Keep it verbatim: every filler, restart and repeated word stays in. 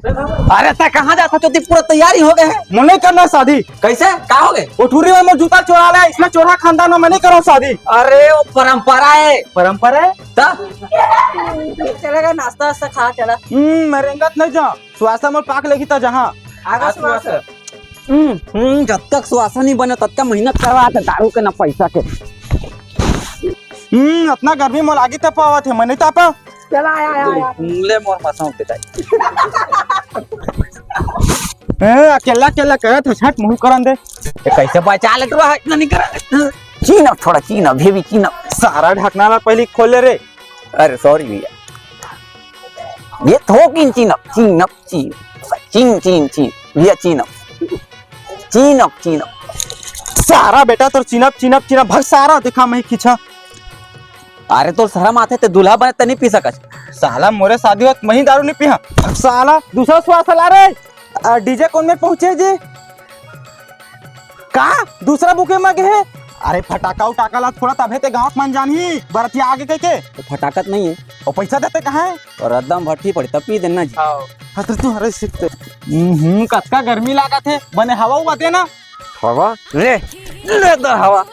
अरे, तैं कहाँ जात हस? तो पूरा तैयारी हो गे हे। मोला नहीं करना शादी। कैसे? का हो गे? वो टूरी मन मोर जूता चोरा ले, अइसना चोरहा खानदान में मैं नहीं करहूँ शादी। अरे, वो परंपरा हे। परंपरा हे? त? चलेगा, नाश्ता वास्ता खा, चला। हम्म, मैं रेंगत नहीं जाहूँ। सुवासा मोर पाक लेगी त जहाँ। आगा सुवासा। हम्म, हम्म, जब तक सुवासा नहीं बने, तब तक मेहनत करवात हे दारू के ना पैसा के। हम्म, अतना गर्मी में लागी त पावत हे, मैं नहीं तापा। चला, आया, आया, आया। मुंगले मोर मसौं के ताई। ए, अकेला, अकेला करत हस, हट, मुंह करन दे। ए, कैसे बचा ले तू, हट, नहीं करा। चीन अब थोड़ा, चीन अब, heavy चीन अब। सारा ढकना ला पहली खोल ले रे। अरे, sorry भैया। ये थोकिन चीन अब, चीन अब, चीन। चीन, चीन, चीन। भैया, चीन अब। चीन अब, चीन अब। सारा बेटा तोर चीन अब, चीन अब, चीन अब। भग सारा, देखा मैं खींचा। अरे, तोर शरम आथे, तैं दूल्हा बने, तैं नहीं पी सकस। साला, मोरे शादी होत, मैं ही दारू नहीं पीहा। भग साला, दूसरा सुवासा ला रे। आ, DJ कौन में पहुंचे जी? का? दूसरा booking में गे हे? अरे, फटाका उटाका ला फोड़ा, तभे ते गाँव के मन जानही, बरतिया आगे कह के। तो फटाका तो नहीं हे। अउ पैसा देते कहाँ हे? अउ रद्दा में भट्ठी पड़ी, तब पी देना जी। हाँ, तो तू हरे सीखते। हम्म, कतका गर्मी लागत हे, बने हवा उवा दे ना। हवा? ले, ले दे हवा।